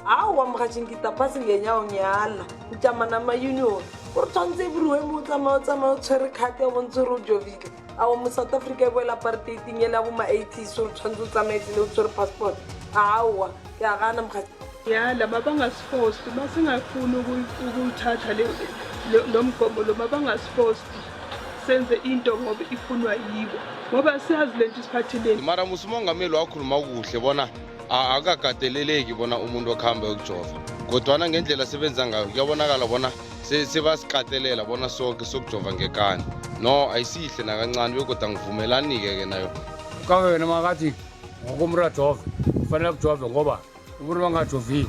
Aowa mogatšeng ke tapase ngenyago ngiyala ntšama nama union gore tshwanetse everywhere mo o tsamaya o tsamaya o tshwere card ya bontse gore o jovile. Aowa mo South Africa e boela apartheideng ele ya bo ma-eighties gore tshwanetse o tsamaye tsele o tshwere passport. Aowa ke a gana mogatši. Yala mabangasifosti masingafuni ukuwuthatha lo mgomo lo, mabangasifosti senze into ngoba ifunwa yibo, ngoba siyazi lento isiphatheleni. Mara musi umongameli wakhuluma kuhle bona akukakateleleki bona umuntu akuhambe ayokujova, kodwana ngendlela sebenza ngayo kuyabonakala bona sebasikatelela bona soke sokujova ngekani. No, ayisihle nakancane begodwa angivumelani-ke ke nayo. Kabe wena makathi woke umuntu ajove, kufanele kujove, ngoba umuntu bangajoviwe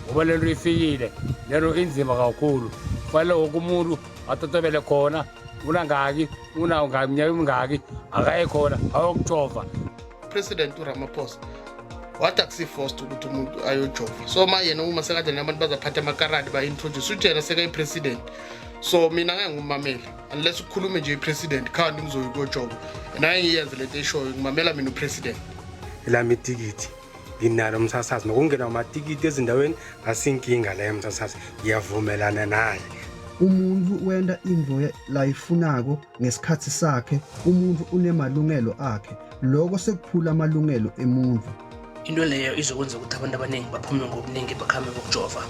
ngoba lento ifikile, lento inzima kakhulu. Kufanele woke umuntu atotobele khona, unangaki, unangaki mnyaka emingaki, akaye khona ayokujova. President uRamaphosa wathi akusi-forced ukuthi umuntu ayojova, so ma yena uma sekade nabantu bazaphatha amakaradi ba-introduce uthi yena sekayi-president, so mina ngeke ngumamele unless ukhulume nje i-president khani ngizoya ukuyojova, and angeke ngiyenze lento eshoyo, ngimamela mina u-president. Elami itikiti nginalo umsasazi, nokungena amatikiti ezindaweni asinkinga leyo, msasazi, ngiyavumelana naye. Umuntu wenta intfo layifunako ngesikhatsi sakhe. Umuntu unemalungelo akhe, loko sekuphula amalungelo emuntfu. Into leyo izokwenza ukuthi abantu abaningi baphume ngobuningi bakhambe bokujova,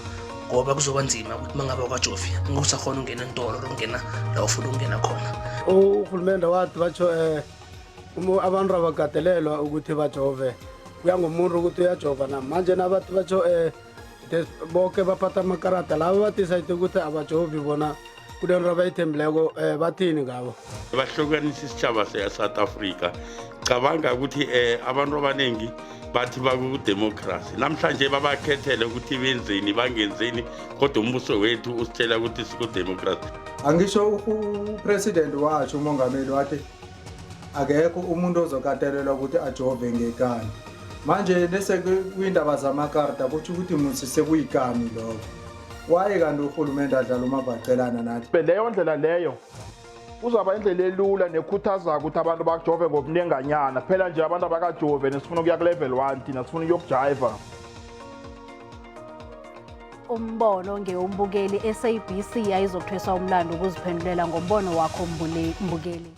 ngoba kuzoba nzima ukuthi uma ngabe awukajovi ungasakhona ukungena entolo or ukungena la ufuna ukungena khona. Urhulumende wathi batsho abantu abakatelelwa ukuthi bajove, kuya ngomuntu ukuthi uyajova na. Manje nabathi batsho boke baphatha amakarada, laba ba-decide ukuthi abajovi bona kunento abayithembileko, bathini ngabo? Bahlukanisa isitjhaba se-South Africa. Cabanga ukuthi abantu abaningi bathi bakudemocracy namhlanje, babakhethele ukuthi benzeni bangenzeni, kodwa umbuso wethu usitshela ukuthi sikudemocracy. Angisho u-president washo, umongameli wathi akekho umuntu ozokatelelwa ukuthi ajove ngekani. Manje nese kwindaba zamakarta kutsho ukuthi musi sekuyikani lokho. Waye kanti urhulumente adlala umabhacelana nathi. Leyo ndlela leyo kuzaba indlela elula nekhuthazako ukuthi abantu bajove ngobunenganyana. Phela nje abantu abakajove, nesifuna ukuya ku-level 1, thina sifuna ukuyokujayiva. Umbono ngewumbukeli. SABC ayizokuthweswa umlando ukuziphendulela ngombono wakho, mbukeli.